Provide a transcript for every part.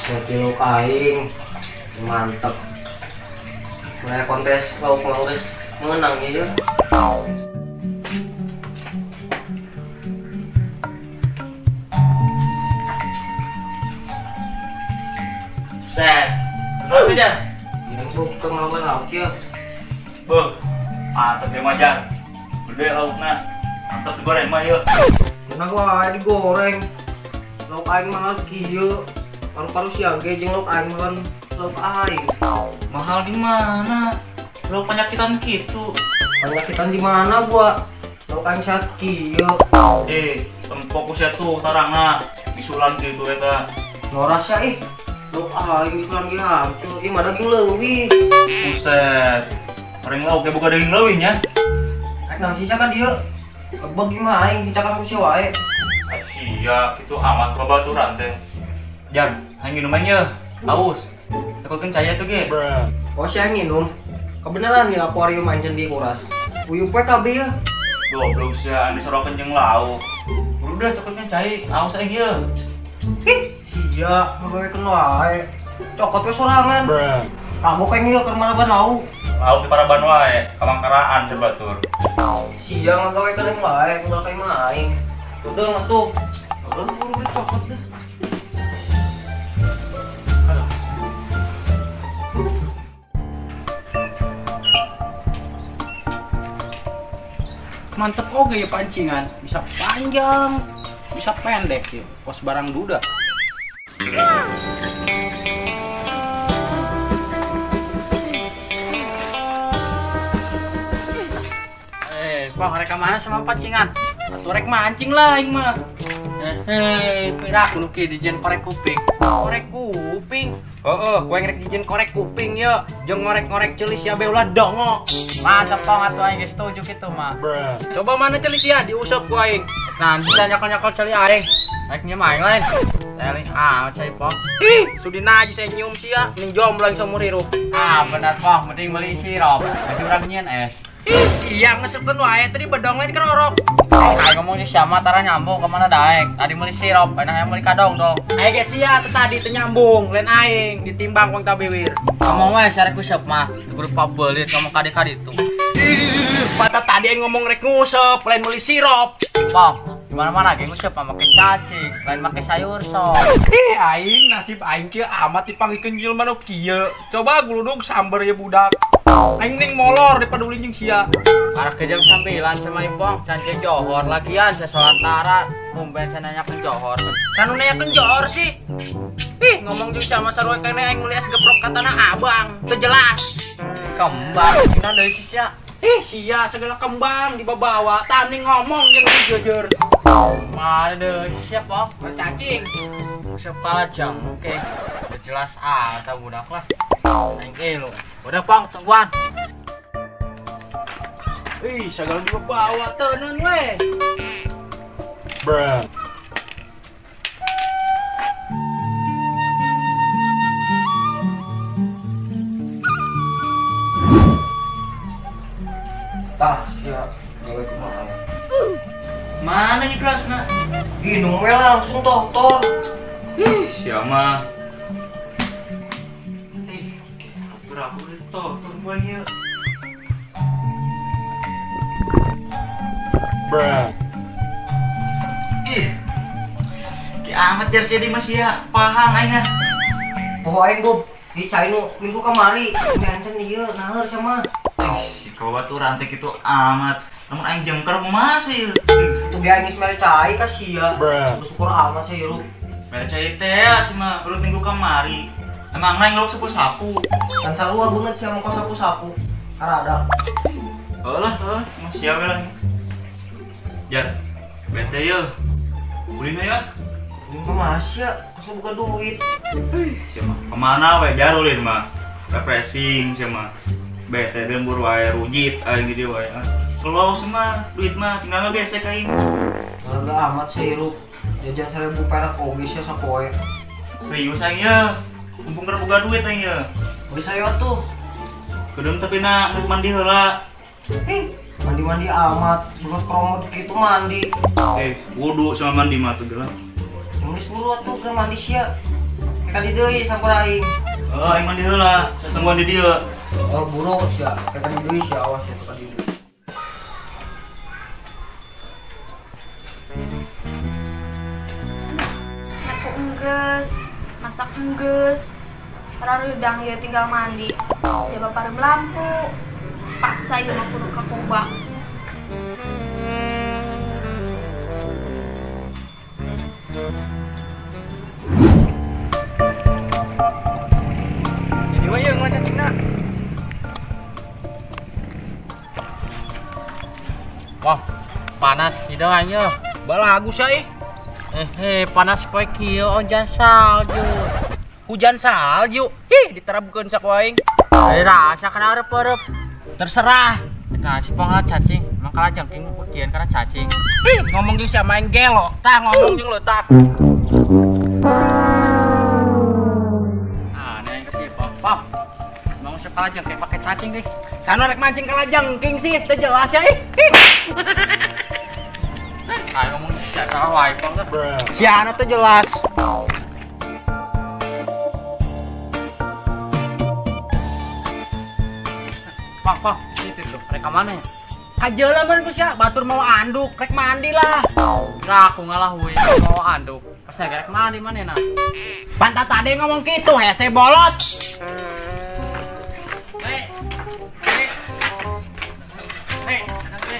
Kilo aing mantep. Mulai kontes lauk mah geus menang ieu. Set. Terus aja. Ini bukan ngelawan lauk ya. Beuh. Mantep ya majar. Gede laukna. Mantep digoreng mah ieu. Mana wae digoreng. Lauk aing mahal kieu. Paru-paru siang ge jeung lauk aing makan lauk aing. Mahal di mana? Lauk penyakitan kitu. Penyakitan di mana gua? Lauk aing sehat kieu. Fokusnya tuh tarangna bisulan kitu eta. Noras ya ih. Lauk aing bisulan ge hanteu. Ih mah daging leuwih. Buset. Goreng lauk ge boga daging leuwih nya. Rek naon sih ka dieu? Kebeg mah aing dicakan ku sia wae. Sia kitu amat babaturan teh. Jan, hayang minum aja, haus. Cekokeun cai atuh ge. Oh, sia nginum. Kebenaran ya akuarium anjeun di kuras. Uyup we kabeh ya. Goblok sia anu sorokeun jeung lauk. Udah cekokeun cai, haus aing ieu. Ih, sia ngagawekeun wae. Cokot we sorangan. Kabok aing ieu keur maraban lauk. Lauk di paraban wae, kamangkaraan cenah batur. Sia ngagawekeun aing wae, ulah ka imah aing. Udah atuh. Heuh, buru cokot deh. Mantep oge ya pancingan, bisa panjang, bisa pendek ya, pos barang duda. Kok mereka mana sama pancingan? Atuh rek mancing lah aing mah. Pira kudu ki dijen korek kuping. Korek kuping. Heeh, kowe rek dijen korek kuping ye, jeung ngorek-ngorek celis ya be ulah dongo. Mantep pong atuh aing geus setuju kitu mah. Coba mana celis ya diusap ku aing. Nah, bisa nyokol-nyokol celi aing. Rek nyium aing lain. Teling ah cai pong. Ih, sudi najis aing nyium sia, ning jomblo aing saumur hirup. Ah, bener pong, mending beli sirup. Baju urang nyieun es. Ih, sia ngesepkeun wae tadi bedong lain kerorok. Aing ngomong si siapa tara nyambung kemana daek. Tadi beli sirup, enak yang beli kadong dong. Aing ge sia teh tadi teu nyambung, lain aing ditimbang ku tabiwir. Ngomong wae sare kusep mah, berupa belit ngomong kadi-kadi itu. Patah tadi aing ngomong rek ngusep, lain beli sirup. Pong, di mana-mana ge ngusep mah make cacing, lain make sayur sok. Ih, aing nasib aing kieu amat dipanggihkeun jelema nu kieu. Coba guludug samber ye budak. Aing ning molor dipaduli jeung sia. Arah ke jam 9 sama Ipong, can ke Johor lagian saya solantara, tumben saya nanyakeun Johor. Sanu nanyakeun Johor sih. Ih, ngomong jeung sama sarua kene aing meuli es geprok ka tanah abang, teu jelas. Kembang, gimana deui sih sia? Ih, sia segala kembang dibawa-bawa, tani ngomong jeung jujur. Mana deui sih sia, Pong? Cacing. Sepala jangke. Udah jelas ah, tau budak lah. Aing lu. Udah Pong, tungguan. Ih, segala dibawa teunun we. Bruh. Tah, sia gawe kumaha. Mana ieu gasna? Minum we langsung dokter. Ih, sia mah. Ih, berapa udah dokter gua ieu. Bruh. Ih. Ki amat jar jadi masih ya pahang aing ah. Poho aing gob, di cai nu minggu kamari, nyancan ieu naheur sama. Ih, kalau baturan teh kitu amat. Namun aing jengker kumaha sih ieu. Itu ge aing geus mere cai ka sia. Bersyukur amat sia hirup. Mere cai teh sih mah perut minggu kamari. Emang aing lauk sapu-sapu. Kan sarua beungeut sia mah sapu-sapu. Harada. Heuh lah, heuh, mah sia we lah. Jar, bete ye. Ulin ya. Ulin kumaha sia, geus boga duit. Sia mah kemana we jar ulin mah. Refreshing sia mah. Bete lembur wae rujit aing di dieu wae. Slow mah duit mah tinggal ngegesek aing. Lega amat sia hirup. Jajan 1000 perak oge sia sapoe. Serius aing ye. Mumpung keur boga duit aing ye. Bisa ya tuh. Kedeung tapi na rek mandi heula. Ih, mandi-mandi amat, beungeut kromot kitu mandi. Wudu sama mandi mah tuh gelah. Geus buru atuh keur mandi sia. Rek ka di deui sampur aing. Oh, aing mandi heula, satungguan di dieu. Oh, buru sia. Rek ka di deui sia, awas sia ka di deui. Aku enggeus, masak enggeus. Rarudang ya tinggal mandi. Jaba parem lampu. Paksa ieu mah kudu ka kobak. Jadi we jeung cacingna. Wah, panas hidung aing yeuh. Balagu sia ih. Panas poe kieu hujan salju. Hujan salju. Ih, diterapkeun sak aing. Rasa kana areup-areup. Terserah. Nah, si pong cacing, emang kalah jengking bagian karena cacing. Ih, ngomong jeung sia main gelo. Tah ngomong jeung lo tah. Ah, nah ke si pong. Pong. Mau sekala jengking pakai cacing deh. Sana rek mancing kalah jengking sih, teu jelas ya ih. Ayo ngomong sia salah wae pong teh. Siana teu jelas. Pong, pong, situ tuh. Rek ka mana ya? Kajeula mun ku sia, batur mau anduk, rek mandi lah. Nah, aku ngalah we mau anduk. Pas rek mandi mana nah? Pantat tadi ngomong kitu hese bolot. Hei. Hei. Hei, nanti.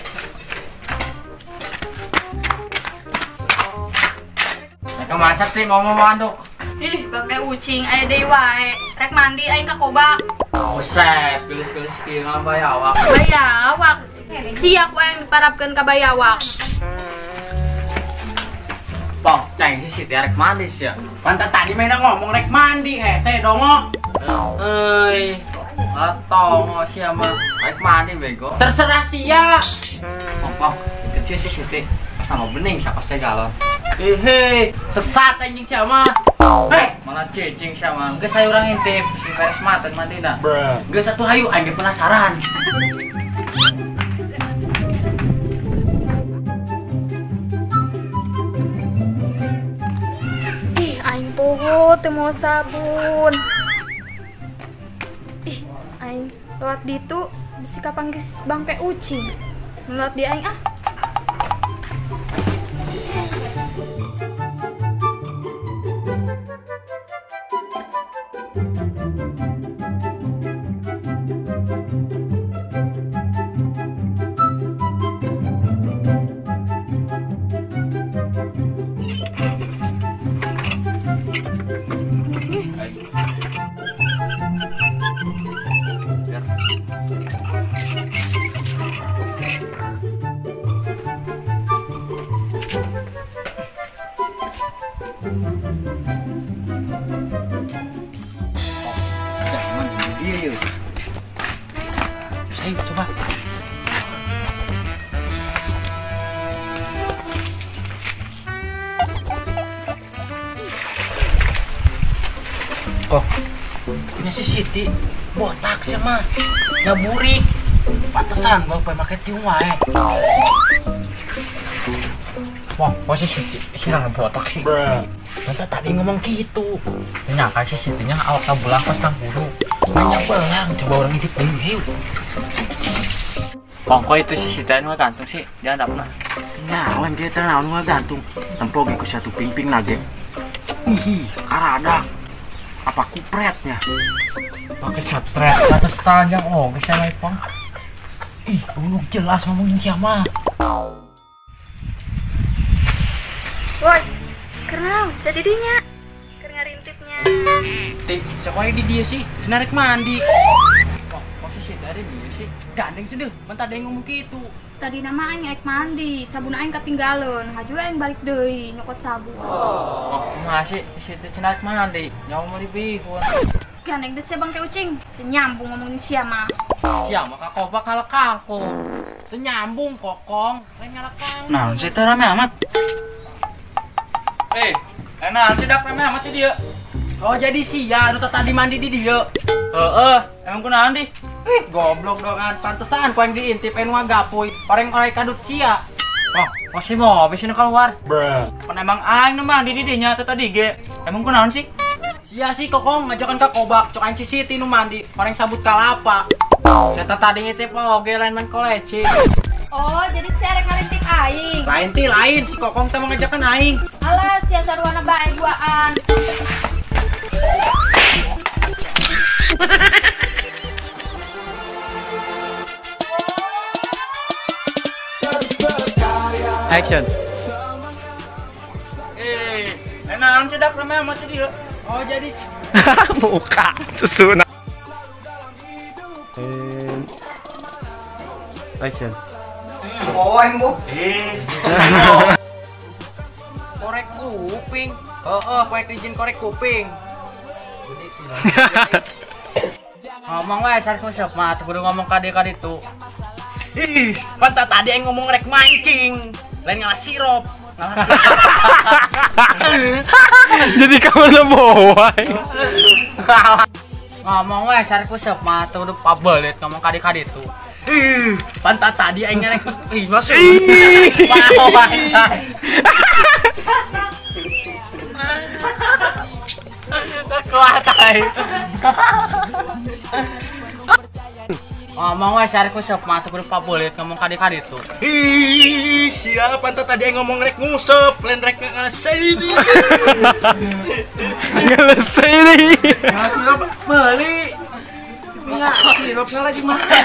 Rek masak sih mau anduk. Ih, bangke ucing aya deui wae. Rek mandi aing ka kobak. Buset, gelis-gelis kieu ngalah bayawak. Bayawak. Siap wae yang diparapkeun ka bayawak. Pong, ceng si Siti rek mandi sia. Pantat tadi mah ngomong rek mandi hese dongo. Euy, tongo sia mah rek mandi bego. Terserah sia. Pong, pong, itu si Siti pas sama bening siapa segalon. Hehe, sesat anjing sia mah. Hei, malah cicing sama. Geus saya urang intip si beres matan mandina. Geus atuh hayu aing penasaran. Ih, aing poho teu mau sabun. Ih, aing lewat ditu bisi kapanggis bangke ucing. Lewat di aing ah. Sudah mandi dia. Saya coba. Kok punya si Siti botak sih mah naburi pantesan gua pengen make tiung wae. Wah, kok si Siti sih botak sih? Mantap tadi ngomong gitu. Nyangka si Sitinya awak belang pas nang buru. Banyak belang, coba orang hidup deui. Pong, kok itu si Siti anu gantung sih? Jangan dapna. Nyawan ge teh naon gantung. Tempo ge ku satu pingping nage. Ih, karadak. Apa kupretnya? Pakai setret, atas tanjang oh, geus sama Pong. Ih, lu jelas ngomongin siapa? Woi, kenal, sadidinya. Keur ngarintipnya. Tih, siapa di dia sih? Cenah rek mandi. Wah, posisi dari dia sih. Gandeng sih deh, mentah ada yang ngomong gitu. Tadi nama aing rek mandi, sabun aing ketinggalan. Haju aing balik deui nyokot sabun. Oh, masih situ cenah rek mandi. Nyawa mau dibihun. Gandeng deh sia bangke ucing. Teu nyambung ngomongin sia mah. Sia mah ka kobak kalah kangkung. Teu nyambung kokong, lain ngalakang. Naon sih teh rame amat? Naon sih dak rame amat di dieu? Oh, jadi sia anu tadi mandi di dieu. Heeh, emang kunaon di? Ih, goblok dongan. Pantesan ku aing diintip anu ngagapuy. Orang-orang kadut sia. Oh, masih mau habis ini keluar. Pan emang aing nu mandi di dinya teh tadi ge. Emang kunaon sih? Sia sih kokong ngajakan ka kobak, cok aing si Siti nu mandi, orang sabut kalapa. Saya tadi ngitip oge lain main koleci. Oh, jadi si arek ngarintip aing. Lain ti lain, si kokong teh ngajakan aing. Alah, sia sarwana bae duaan. Action. Enak cedak namanya mati dia. Oh, jadi muka susuna. Action. Oh, aing bu. Korek kuping. Heeh, kowe izin korek kuping. Ngomong wae sar kusep mah kudu ngomong ka dieu ka ditu. Ih, pantat tadi aing ngomong rek mancing. Lain ngalah sirup. Jadi kamu bawa. Ngomong wae sar kusep mah kudu pabelit ngomong ka dieu ka ditu. Ih, pantat tadi aing ngerek. Ih, masuk. Kuat aing. Ngomong wae sar kusep mah kudu pabelit ngomong ka dieu ka ditu. Ih, siapa pantat tadi aing ngomong rek ngusep, lain rek ngalesei. Ngalesei. Ngalesei beli. Enggak, sirup salah di mana?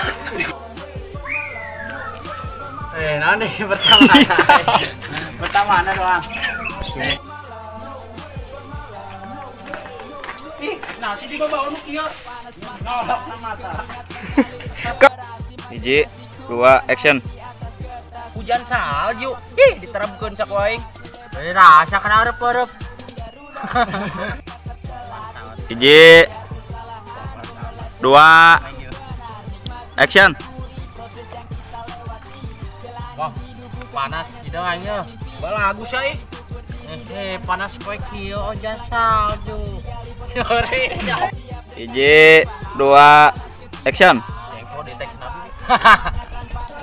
Nah nih pertama. Pertama mana doang. Ih, nah sini gua bawa nu kieu. Nolak na mata. 1, 2, action. Hujan salju. Ih, diterapkeun saku aing. Rasa kana eueup-eueup. 1, 2, action. Wah, panas gitu aing ye. Balagu sia ih. Panas koe kieu hujan salju. 1, 2, action. Jengko di teks nabi.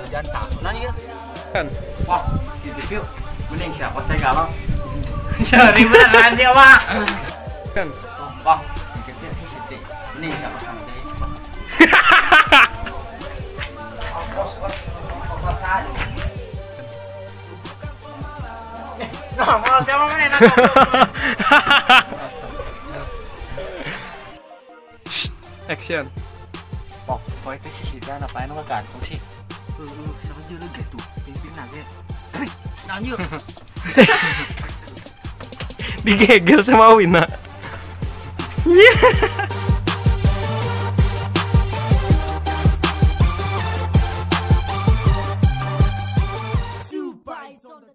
Hujan salju nan ieu. Wah, gitu yuk. Mending siapa saya galau. Sorry beneran sih, Pak. Wah, gitu ya sih. Mending siapa sama jadi cepat. Kos-kos-kosan. Nah, siapa mana enak. Action. Wah, kok itu sih sih ngapain lu gantung sih? Siapa juga gitu, pimpin aja. Lanjut. Digegel sama Wina.